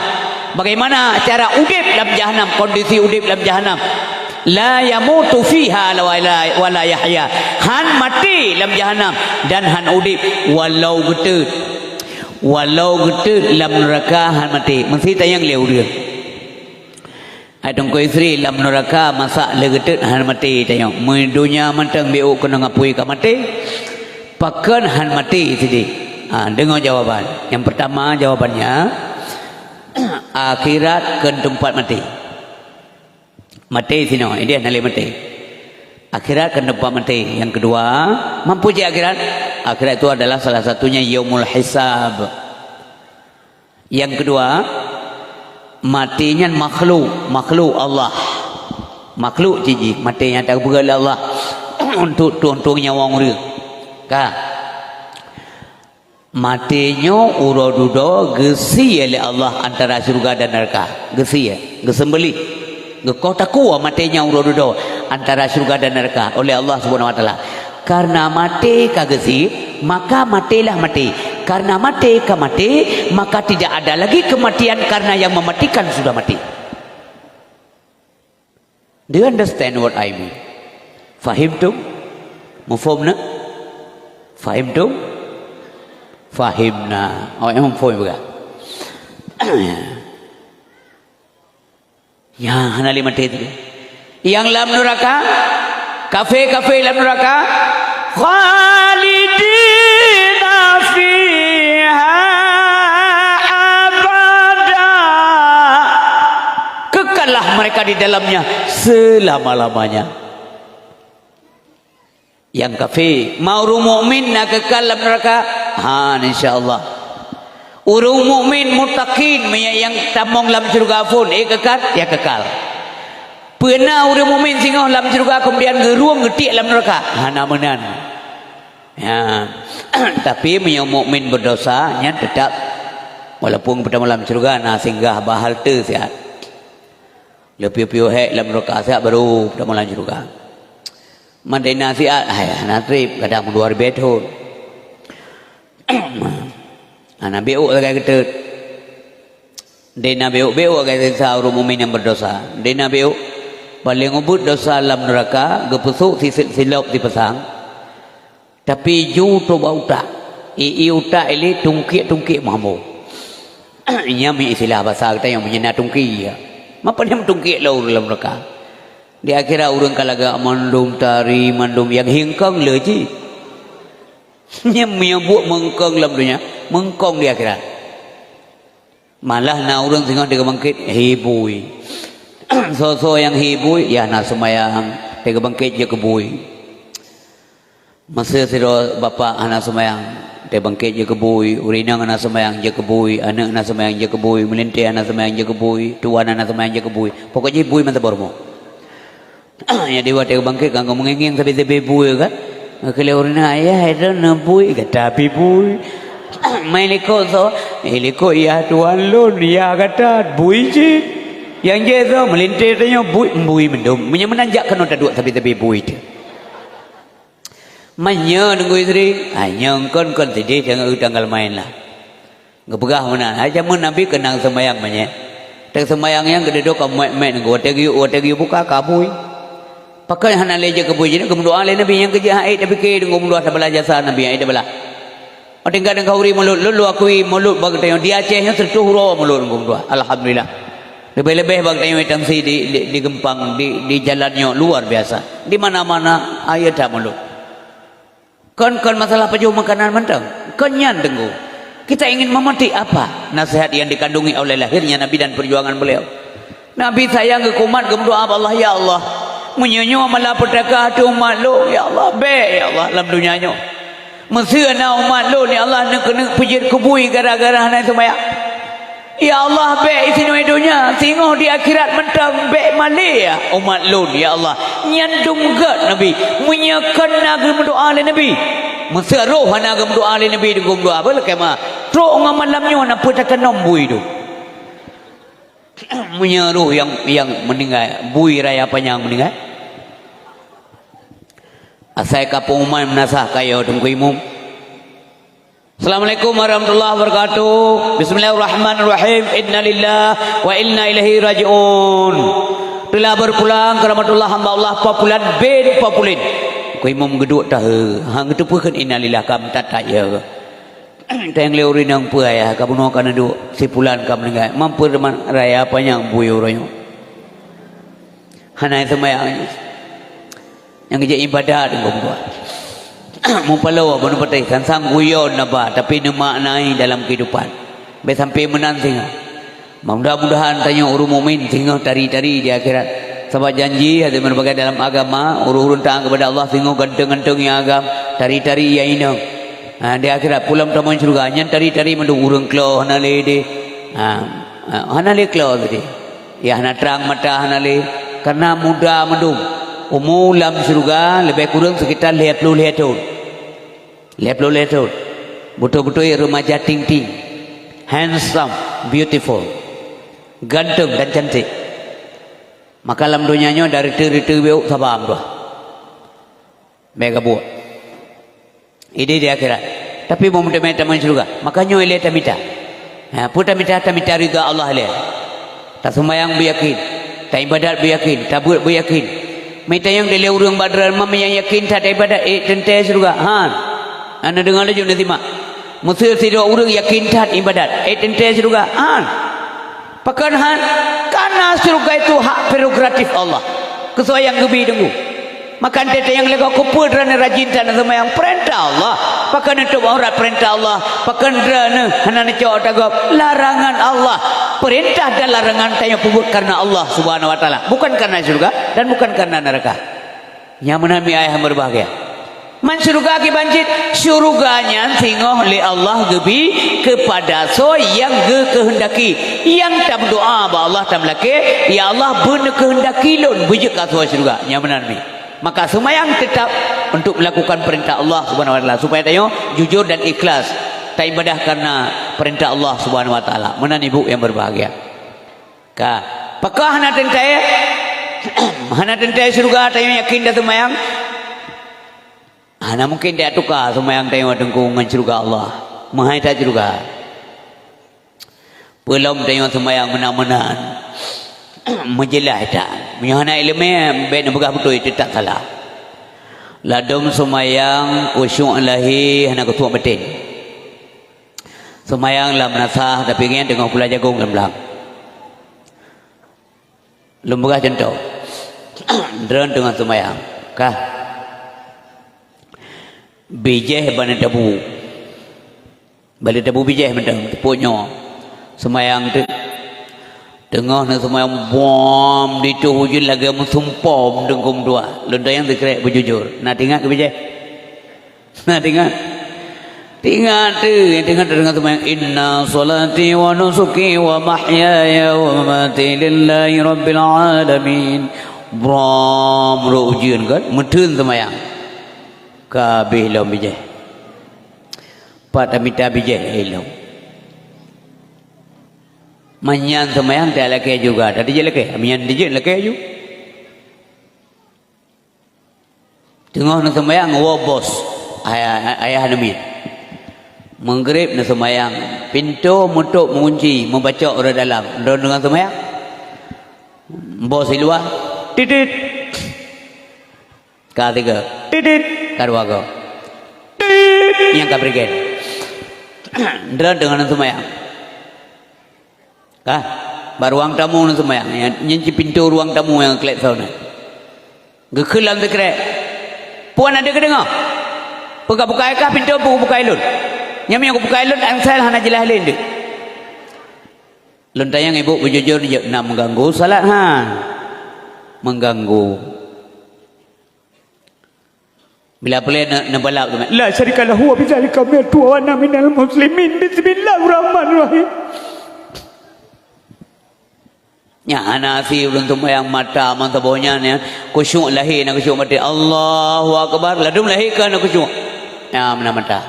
Bagaimana cara udeb lam jahanam, kondisi udeb lam jahanam? La yamutu fiha wa la, wa la yahya. Han maté lam jahanam dan han udeb walau geuteut. Walau geuteut lam neuraka han maté, meusti tanyong lé ureuëng. Hai Teungku Yusri, lam neuraka masa lé geuteut han maté tanyong. Meudonya mantong bék keunong apui ka maté, pakon han maté sideh? Ha, deungoe jawaban. Nyang pertama jawabannya, akhirat kon teumpat maté. Maté sinoe, ideh hana lé maté. Akhirat kon teumpat maté. Yang kedua, mampu cit akhirat? Akhirat itu adalah salah satunya yaumul hisab. Yang kedua, maté nyan makhluk, makhluk Allah. Makhluk cit jih, maté nyang tapeugah lé Allah untuk tueng-tueng nyawöng ureuëng. Ka. Maté nyoe uroe dudoe geusie lé Allah antara syeuruga dan neuraka. Geusie, geuseumbeuléh. Geukoh takue maté nyan uroe dudoe antara syeuruga dan neuraka oleh Allah Subhanahu wa Taala. Karena maté ka geusie, maka matélah maté. Karena maté ka maté, maka tidak ada lagi kematian karena yang mematikan sudah mati. Do you understand what I mean? Fahimtum? Muphom na? Fahimtum? Fahimna. Oh, nyang muphom juga. Ya, hana lé maté tadi. Nyang lam neuraka, kafé-kafé lam neuraka, khalidina fiha abada. Kekallah mereka di dalamnya selama-lamanya. Nyang kafé, ma ureuëng mukmin na keukal lam neuraka? Han, insya Allah. Ureuëng mukmin muttaqin, meunyoe nyang tamong lam syeuruga phon, eh, kekal, ya kekal. Peue na ureuëng mukmin singoh lam syeuruga keumudian geurueng geutiek lam neuraka? Hana meunan. Ya. Tapi meunyoe mukmin berdosa, nyan tetap, walaupun geutamong lam syeuruga, na singgah bak halte siat. Leupie-pie hék lam neuraka siat baru geutamong lam syeuruga. Mandena siat, hai, hana treb, kadang dua ribèe thon. Hana biôk lagèe geuteut. Dena biôk-biôk lagèe sisa ureuëng mukmin nyang berdosa. Dena biôk, paléng ubit dosa lam neuraka, geupeusok si silop sipasang. Tapi ju toba utak. Ié utak ilé tungkiek-tungkiek meuhambo. Nyan istilah basa geutanyoe meunyoe na tungki, ya. Mapa nyang tungkiek lom ureuëng lam neuraka? Di akhirat ureuëng ka lagak mandum tari, mandum nyang hingkong le cit. Nyan meunyoe buet meungkong lam donya, meungkong di akhirat. Malah na ureuëng singoh teugeubangkét, hi bui. Soe-soe nyang hi bui, ya hana seumayang, teugeubangkét jeuet keu bui. Masa sidroe bapak hana seumayang, teugeubangkét jeuet keu bui, ureuëng inong hana seumayang jeuet keu bui, aneuëk hana seumayang jeuet keu bui, meulintèe hana seumayang jeuet keu bui, tuan hana seumayang jeuet keu bui. Pokok jih bui mantong boh rumoh. Nyang di watèe geubangkét kan, meungieng-ngieng sabe-sabe bui kan. Geukheun lé ureuëng inong, "Ayah, itu na bui," gata pih bui. Mai likot soe, "Eh, likot yah tuan lôn, yah gata bui cit." Nyang jih soe, meulintèe tanyoe bui, bui mandum. Meunyoe meunan jak keunoe taduek sabe-sabe bui teuh. Meunyoe Teungku Yusri, ha, nyoe kon-kon sideh tanggal, tanggal main lah. Geupeugah meunan, hai jameun Nabi keunong seumayang meunyoe. Teuh seumayang nyang geuduek ka meuet-meuet, watèe geuyue, watèe geuyue buka ka bui. Pakon hana lé jeuet keu bui, jeuet geumeudoa lé Nabi nyang keujeuet hana ék tapike deungon meudoa tabalah jasa Nabi nyang ék tabalah. Watèe ka deungon khauri mulod, lôn lôn akui mulod bak geutanyoe di Aceh nyoe seureutôh uroe mulod deungon meudoa. Alhamdulillah. Leubeh-leubeh bak geutanyoe tangsi di, di, di Geumpang, di, di jalan nyoe luar biasa. Di mana-mana, ayo that mulod. Kon, kon masalah pajoh makanan mantong. Kon nyan Teungku. Kita ingin memetik apa nasihat yang dikandungi oleh lahirnya Nabi dan perjuangan beliau. Nabi sayang keu umat geumeudoa bak Allah, "Ya Allah, meunyoe nyoe malapetaka ateueh umat lôn, ya Allah, bèk, ya Allah, lam donya nyoe. Meuseu na umat lôn, ya Allah, neuk keuneuk peujeuet keu bui gara-gara hana seumayang." Ya Allah, bèk isinoe donya, singoh di akhirat mantong bèk malèe, ya umat lôn, ya Allah. Nyan dum gèt Nabi, meunyoe kon na geumeudoa lé Nabi. Meuseu roh hana geumeudoa lé Nabi, geumeudoa apa lakèe ma? Trok ngon malam nyoe na peue tatanom bui tu. Meunyoe roh nyang, nyang meuninggai, bui raya panyang meuninggai. Asai ka pengumuman meunasah kayo Teungku Imum. Assalamualaikum warahmatullahi wabarakatuh. Bismillahirrahmanirrahim. Innalillahi wa inna ilaihi raji'un. Telah berpulang keramatullah hamba Allah Papulan bin Papulin. Ku imum geuduek tahe, hang geuteupeue kheun innalillah ka meutat-tat ya. Teng lé ureueng nyang peue ayah ka bunoe ka neuduek, si pulan ka meuninggai. Mampu teuma raya panyang bui uroe nyoe. Hana seumayang. Nyang geujak ibadat deungon buah. Mupaloe bunoe patéh, sang-sang guyon na ba, tapi neumaknai dalam kehidupan. Bèk sampai meunan singoh. Mudah-mudahan tanyoe ureueng mukmin singoh tari-tari di akhirat. Sabab janji hana meubagai dalam agama, ureueng-ureueng taat kepada Allah singoh ganteng-ganteng nyang agam, tari-tari nyang inong. Ha, di akhirat pulang tamong syeuruga, nyan tari-tari mandum ureueng klo hana lé deh. Ha, ha, hana lé klo tadi. Ya hana trang mata hana lé, karena muda mandum. Umu lam syeuruga leubeh kureueng sekitar lhèe ploh lhèe thon. Lhèe ploh lhèe thon. Beutôi-beutôi remaja ting-ting. Handsome, beautiful. Ganteng dan cantik. Maka lam donya nyoe dari teu-teu biôk saban dua. Bèk gabuek. Idéh di akhirat. Tapi meunteumé tamong syeuruga, maka nyoe ilèe tamita. Ha, peue tamita? Tamita ridha Allah ilèe. Taseumayang beuyakin, taibadat beuyakin, tabeuet beuyakin. Meutanyong dilèe ureueng bak droeneuh, meunyo yakin that ibadat, ék teuntèe syeuruga? Han. Hana deungoe laju neusimak. Meuseu sidroe ureueng yakin that ibadat, ék teuntèe syeuruga? Han. Pakon han? Karena syeuruga itu hak prerogatif Allah. Keu soe nyang geubi deungoe. Maka teuntèe nyang leuka keupeue droeneuh rajin that na seumayang, peurintah Allah. Pakon neutôb aurat, peurintah Allah. Pakon droeneuh hana neucok ata gob, larangan Allah. Peurintah dan larangan tanyoe peubuet karena Allah Subhanahu wa Taala, bukan karena syeuruga dan bukan karena neuraka. Nyang meunan mi ayah yang berbahagia. Man syeuruga kiban cit, syeuruga nyan singoh lé Allah geubi keupada soe nyang geukeuheundaki. Nyang tameudoá bak Allah tameulakée, "Ya Allah, beuneuh keuheundaki lôn beujeuet keu asoe syeuruga." Nyang meunan mi. Maka seumayang teutap untuk melakukan peurintah Allah Subhanahu wa Taala, supaya tanyoe jujur dan ikhlas taibadah karena peurintah Allah Subhanahu wa Taala. Meunan ibu nyang berbahagia. Ka, pakon hana teuntée? Hana teuntée syeuruga tanyoe yakin taseumayang? Hana mungken tatuka seumayang tanyoe Teungku ngon syeuruga Allah. Meuhai that syeuruga. Peulom tanyoe seumayang meunan-meunan. Meujeulaih that. Meunyoe hana iéleumé, bék neupeugah beutôi, teutap salah. Ladôm seumayang khusyuk lahé hana khusyuk batén. Seumayang lam meunasah, tapi nyan teungoh pula jagong lam blang. Lôn peugah cuntoh. Droen teungoh seumayang. Kah? Bijéh bak tabu. Bak tabu bijéh mantong, teupeu nyoe. Seumayang teuk. Teungoh neuseumayang bom, ditoh ujeuen lagée meusumpom teungku meutuah. Lôn tanyong sikrek beujujur. Na teuingat keu bijéh? Na teuingat? Teuingat teuh, teuingat teuh deungon seumayang, "Inna sholati wa nusuki wa mahyaya wa mamati lillahi rabbil alamin." Brom, rot ujeuen kan, meutheun seumayang. Ka habéh lom bijéh. Pat tamita bijéh lom. Meunyan seumayang talakée juga, tadi jeuet lakée, meunyan dijeuet lakée ju. Teungoh neuseumayang woe bos, ayah, ayah neumiet. Meugreb neuseumayang, pintoe meutok meugunci, meubacok ureuëng dalam. Droen deungon seumayang. Bos di luwa, titit. Ka tiga, titit. Ka dua go, tit. Nyang ka berigen. Droen deungon seumayang. Kah? Bak ruang tamu neuseumayang. Nyan, nyan cit pintoe ruang tamu nyang klek soe nyan. Geukheun lam sikrek. Puan adak geudeungoe? Peue kabukai kah pintoe, peue kabukai lôn? Nyan meunyoe kabukai lôn, ansai hana jeulaih lé deuh. Lôn tanyong ibu beujujur, jeuet na meuganggu salat han? Meuganggu. Bila peureulée ne-, neubalap teuma, "La syarika lahu wa bidzalika umirtu wa ana minal muslimin. Bismillahirrahmanirrahim." Nyan hana asie ulôn seumayang mata mantong boh nyan, ya. Khusyuk lahé na khusyuk batén. Allahu Akbar. Ladôm lahé ka na khusyuk. Nyan meunan mata.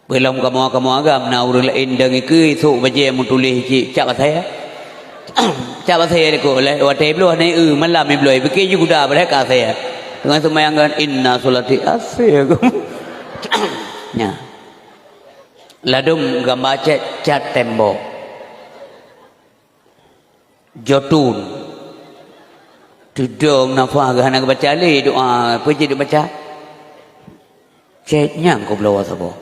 Peulom kamoe-kamoe agam na ureuëng laén dang ikeue sôk bajée meutuléh cit cap asai. Cap asai dikô lé watée bloh na eu malam bloh pike ju guda padahai ka asai. Teungoh seumayang kan, "Inna sholati," asai aku. Nya. Ladôm gamba cat, cat tembok. Jotun. Tudong nafah geuh hana geubaca lé doa, peue jeuet baca? Cét nyang kubloe saboh.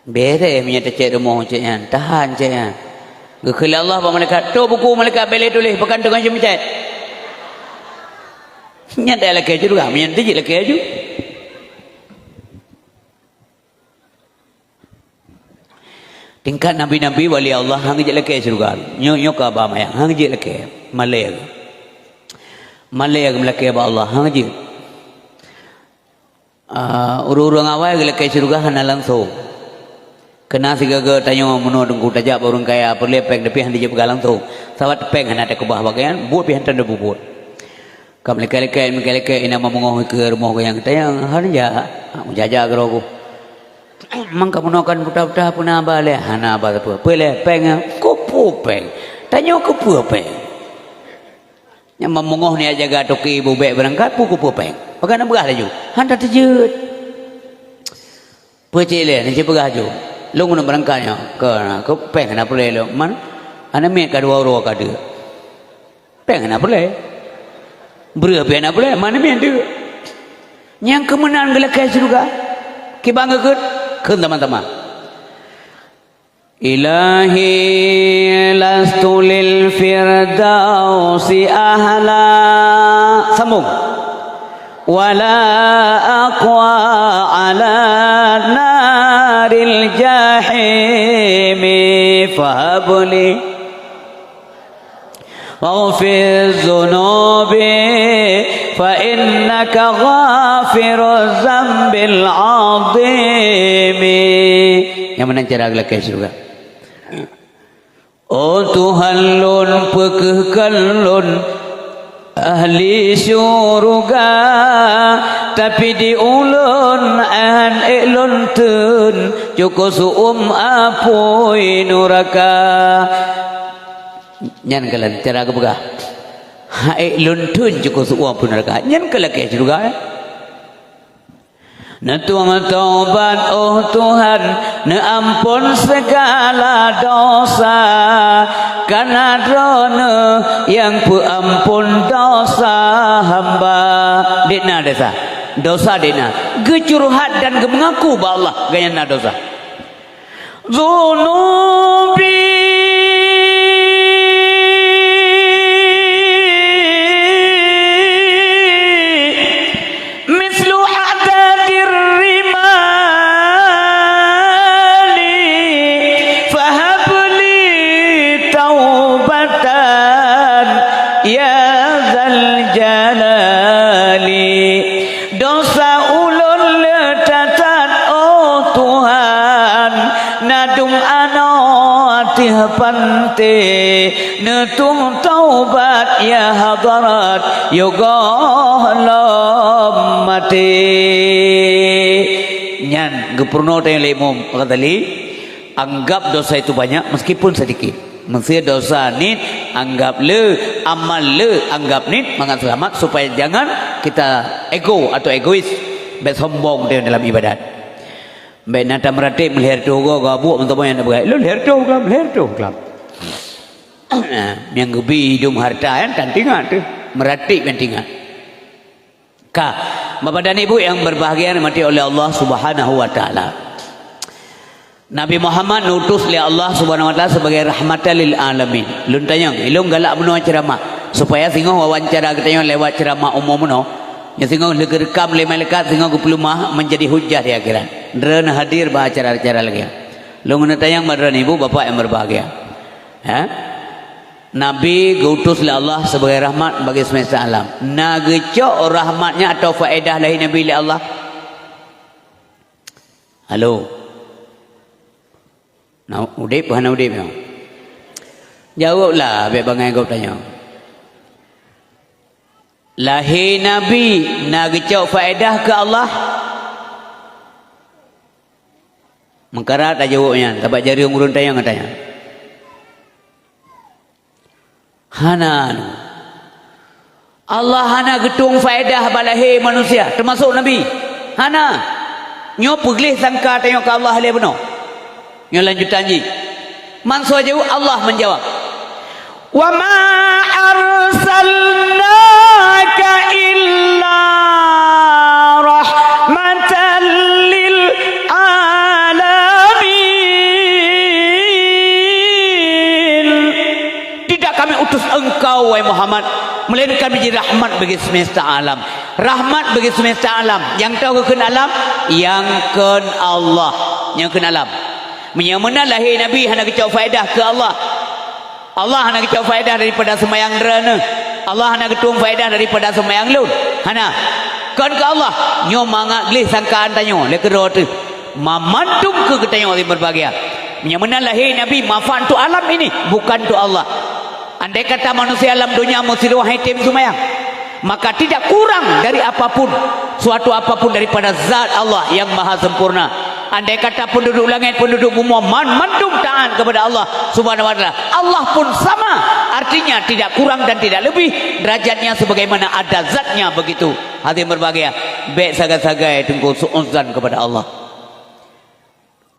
Béreh meunyoe tacét rumoh cét nyan, tahan cét nyan. Geukheun lé Allah bak malaikat, "Toh buku malaikat, bèk lé tuléh, pakon teungoh jeuet meucét." Nyan talakée syeuruga, meunyan teuh jeuet lakée aju. Tingkat nabi-nabi wali Allah han geujak lakée syeuruga. Nyoe, nyoe ka ba mayang, han geujak lakée. Malée. Malée geumlakée bak Allah, han geujak. Ah, ureuëng-ureuëng awai geulakée syeuruga hana langsong. Keuna sigoe-goe tanyoe meunoe teungku tajak bak ureuëng kaya, peureulée péng tapi han jeuet peugah langsong. Sabab péng hana takeubah bak gobnyan, buet pih han tapubuet. Ka meulakée-lakée, meulakée-lakée, inan meungoh ikeue rumoh geuh nyang tanyong, "Hana jak?" "Hana jak, jak keudroe." "Mang kamoe nyoe kan buta-buta, peue na haba lé?" "Hana haba sapeue." "Peue lé? Péng, eh?" "Keupeue péng? Tanyoe keupeue péng?" Nyang meungoh neujak jaga toke bubek beurangkat, peue keupeue péng? Pakon na peugah laju? "Han tateujeuet." "Peue cit lé, neucit peugah ju. Lôn keuneuk beurangkat nyoe. Keu, keu péng hana peureulée lôn. Man, hana miet ka dua uroe ka deuek. Péng hana peureulée. Breueh pih hana peureulée, man miet deuek." Nyang keu meunan geulakée syeuruga. Kiban geukheun, kheun sama-sama. "Ilahi lastu lil firdausi ahla." Sambung. "Wala aqwa ala naril jahimi fahabli." Faghfir dzunubi fa innaka ghafiruz dzambil adzimi. Nyang meunan cara geulakée syeuruga. Oh Tuhan lôn, peukeuhkan lôn ahli syeuruga, tapi di ulôn han ék lôn theun, cukôp seu-uem apui nuraka. Nyan kalon cara geupeugah. Han ék lôn theun cukôp seu-uem apui nuraka. Nyan ka lakée syeuruga, eh? Neutueng taubat, oh Tuhan, neuampon segala dosa, karena Droeneueh nyang peuampon dosa hamba. Dikna desya, dosa dikna. Geucurhat dan geumeungaku bak Allah, gobnyan na dosa. Dzunubi mislu adadir rimali, fahabli taubatan ya dzal jalali. Dosa ulôn le that-that, oh Tuhan, na dum anoe ateueh panté, neutueng taubat ya Hadharat, yôh gohlom maté. Nyan geupeurunoe tanyoe lé Imam Ghazali, anggap dosa itu banyak meskipun sedikit. Meusé dosa niet, anggap le, amal le, anggap niet, mangat seulamat, supaya jangan kita ego atau egois, bék sombong teuh dalam ibadat. Bék na tameuratéb meulhèe reutôh goe, goe buet meuteumé nyang na beugai. Lôn lhèe reutôh gram, lhèe reutôh gram. Nyang geubi idong hareuta nyan tan teuingat teuh, meuratéb nyang teuingat. Ka, Bapak dan Ibu yang berbahagia, dirahmati oleh Allah Subhanahu wa Taala. Nabi Muhammad neutus lé Allah Subhanahu wa Taala sebagai rahmatan lil alamin. Lôn tanyong, ilôn galak bunoe ceuramah, supaya singoh wawancara geutanyoe lewat ceuramah umum bunoe, nyoe singoh lheueh geureukam lé malaikat, singoh geupeuleumah menjadi hujah di akhirat. Droeneueh hadir bak acara-acara lagèe nyan. Lôn keuneuk tanyong bak droeneueh ibu bapak yang berbahagia. Ha? Nabi geuutus lé Allah sebagai rahmat bagi semesta alam. Na geucok rahmat nyan atau faedah lahé Nabi lé Allah? Halo? Na udép, hana udép nyoe? Jaweueb lah, bék bangai gob tanyoe. Lahé Nabi na geucok faedah keu Allah? Meukarat tajaweueb nyan, sabab jareueng ureueng tanyong gata nyan. Hana anu. Allah hana geutueng faedah bak lahé manusia, teumasok Nabi. Hana. Nyoe peugleh sangka tanyoe keu Allah lé bunoe. Nyoe lanjutan jih. Mansoe jaweueb, Allah menjawab. "Wa ma arsalnaka illa rahmatan lil alamin." Tidak Kami utus engkau, wahai Muhammad, melainkan menjadi rahmat bagi semesta alam. Rahmat bagi semesta alam. Nyang tau keu kheun alam, nyang kheun Allah. Nyang kheun alam. Meunyoe meunan lahé Nabi hana geucok faedah keu Allah. Allah hana geucok faedah daripada seumayang droeneueh. Allah hana geutueng faedah daripada seumayang lôn. Hana. Kon keu Allah, nyoe mangat gleh sangkaan tanyoe lé keudroe teuh. Mamandum keu geutanyoe nyang berbahagia. Meunyoe meunan lahé Nabi manfaat untuk alam ini, bukan untuk Allah. Andai kata manusia alam donya meusidroe hai tem seumayang, maka tidak kurang dari apapun, suatu apapun daripada zat Allah yang maha sempurna. Andai kata penduduk langét, penduduk bumoe man-, mandum taat kepada Allah Subhanahu wa Taala, Allah pun sama, artinya tidak kurang dan tidak lebih, derajatnya sebagaimana ada zatnya begitu. Hadirin berbahagia, bék sagai-sagai teungku su'uzan kepada Allah.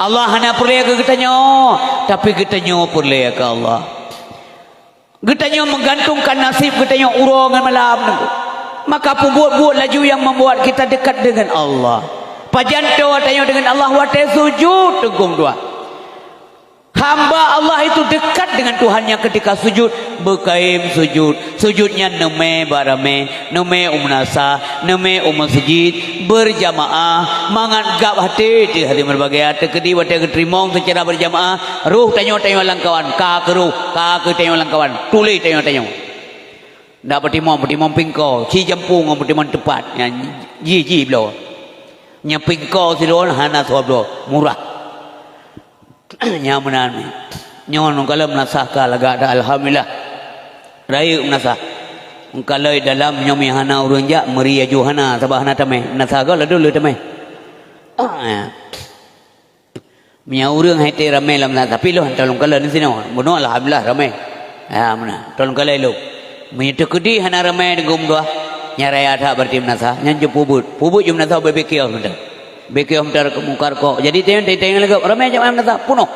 Allah hana peureulée keu geutanyoe, tapi geutanyoe peureulée keu Allah. Geutanyoe meugantungkan naseb geutanyoe uroe ngon malam nyoe. Maka peubuet-buet laju nyang membuat kita dekat dengan Allah. Pajan toe tanyoe dengan Allah watée sujud teungku dua. Hamba Allah itu dekat dengan Tuhannya ketika sujud, beukayém sujud. Sujud nyan neumé bak ramé, neumé u meunasah, neumé u meuseujid, beurjamaah, mangat gab até teuh hadirin berbahagia, teukeudi watée geuteurimong seucara beurjamaah, roh tanyoe-tanyoe lamkawan, ka keu roh, ka keu tanyoe lamkawan, tuléh tanyoe-tanyoe. Ndak peutimong, peutimong pingko, ci jampu ngon peutimong teupat, nyan ji-ji bloe. Nyang pingko sidroe hana soe bloe, murah. Nyang meunan. Nyoe lôn kalon meunasah ka lagak that, alhamdulillah. Rayeuk meunasah. Meukalon dalam nyoe mi hana ureuëng jak, meuri aju hana, sabab hana tamé. Meunasah goe ladôm lheueh tamé. Ah, ya. Meunyoe ureuëng hai tée ramé lam na, tapi lôn hana lôn kalon disinoe. Bunoe alhamdulillah ramé. Ha, meunan. Lôn kalon lôn. Meunyoe teukeudi hana ramé deungon dua, nyan raya that berarti meunasah. Nyan jeuet peubuet. Peubuet jeuet meunasah beu beu kiôh mantong. Beu kiôh mantong mungkar kok. Jadi teuingat, teuingat lagak ramé jak meunasah punoh.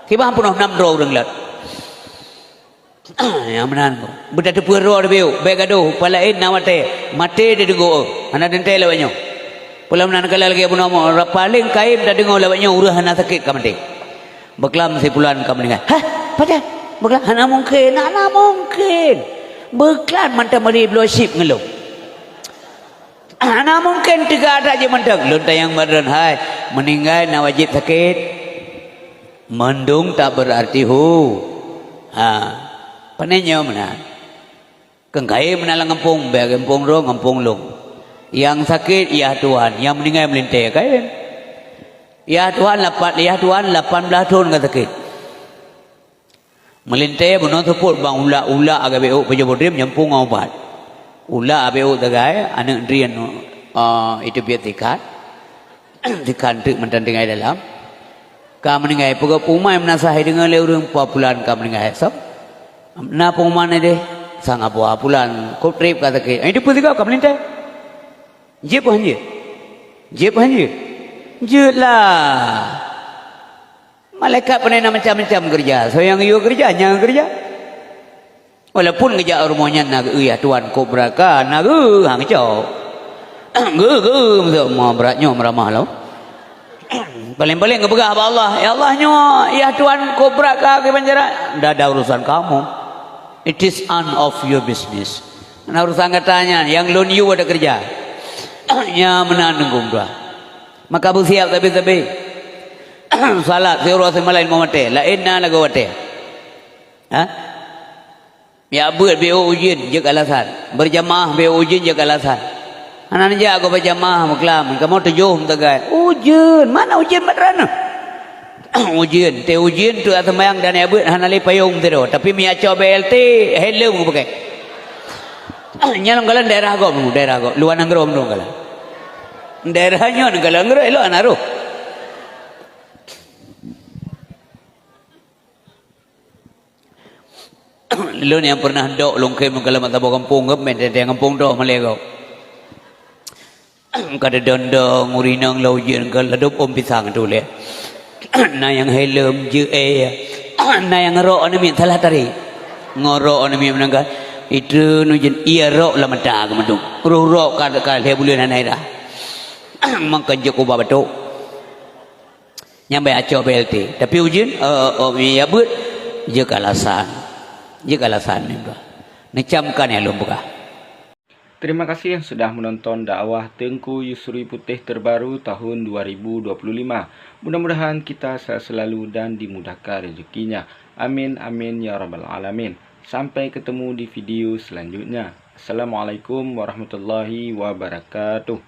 Kiban punoh nam droe ureuëng lat. Nyang meunan. Beutateupeue droe teubieu, bék gadoh, palaén na watée. Maté dideungoe, hana teuntée lawét nyoe. Peue lom nan kala lagée bunoe mo, ra-, paleng kayém tadeungoe lawét nyoe ureuëng hana sakét ka maté. Beuklam si pulan ka meuninggai. Hah? Pajan? Beuklam? Hana mungken, hana mungken. Beuklam mantong meuri bloe chip ngon lôn. Hana mungken teuga that jih mantong. Lôn tanyong bak droen, hai, meuninggai na wajéb sakét? Mandum tak berarti hu. Ha. Pane nyoe meunan. Keu kayém meunan lam gampông, bék gampông droe, gampông lôn. Nyang sakét, yah tuan, nyang meuninggai meulintée kayém. Yah tuan lapan, yah tuan lapan blaih thon ka sakét. Meulintée bunoe seupôt bang ulak-ulak agak bék ôk pajoh bodrim nyampung ngon ubat. Ulak abék ôk sagai, aneuëk drien, eh, itu biet sikat. Sikat teuk mantong tinggai dalam. Ka meuninggai, peugah peumaén meunasah deungoe lé ureuëng, "Pue pulan ka meuninggai, soe?" "Na pengumuman deh, sang apoh pulan, kop treb ka sakét." "Eh, itu peue sigoe ka meulintée?" "Jeuet pue han jeuet?" "Jeuet pue han jeuet?" "Jeuet lah." Malaikat pane na macam-macam keureuja. Soe nyang geuyue keureuja, nyang keureuja. Walaupun geujak u rumoh nyan na geu-, yah tuan kop brat ka, na geu-, hang cok. Geu-, geu-, meuseuk ma brat nyoe meuramah lom. Paléng-paléng geupeugah bak Allah, "Ya Allah, nyoe yah tuan kop brat ka kiban cara." "Ndak ada urusan kamu. It is none of your business." "Na urusan gata nyan, nyang lôn yue ada keureuja." Nyang meunan deungon dua. Maka beusiab sabe-sabe. Salat siuroe simalam ngon watée, laén na lagoe watée. Ha? Miak beuet bék ôk ujeuen jeuet alasan. Beurjamaah bék ôk ujeuen jeuet alasan. Hana neujak gob beurjamaah meuklam, kamoe tujoh meusagai. Ujeuen, mana ujeuen bak droeneuh? Ujeuen, tée ujeuen tu seumayang dan miak beuet hana lé payong sidroe, tapi miak cok B L T, helm geupakai. Nyan lôn kalon daerah gob, daerah gob, luwa nanggroe lôn kalon. Daerah nyoe lôn kalon nanggroe, elok hana roh. Lôn nyang pernah dok lôn khem lôn kalon mata boh gampông geuh, meuntée gampông dok malée gob. Ka teudong-dong ureuëng inong lam ujeuen ka ladôm ôm pisang tu lé. Na nyang helm jeuet éh, na nyang rok aneuk miet salah tarék. Ngon rok aneuk miet meunan kan, itu ujeuen ie rok lam mata keu mandum. Roh rok ka, ka lhée buleuen hana ira. Maka jeuet kuba batok. Nyang bèk acok B L T. Tapi ujeuen, eh, eh, ya beuet, jeuet keu alasan. Jeuet keu alasan nibak. Neucamkan nyang lôn peugah. Terima kasih sudah menonton dakwah Teungku Yusri Putéh terbaru tahun dua ribu dua puluh lima. Mudah-mudahan kita sehat selalu dan dimudahkan rezekinya. Amin, amin, ya rabbal alamin. Sampai ketemu di video selanjutnya. Assalamualaikum warahmatullahi wabarakatuh.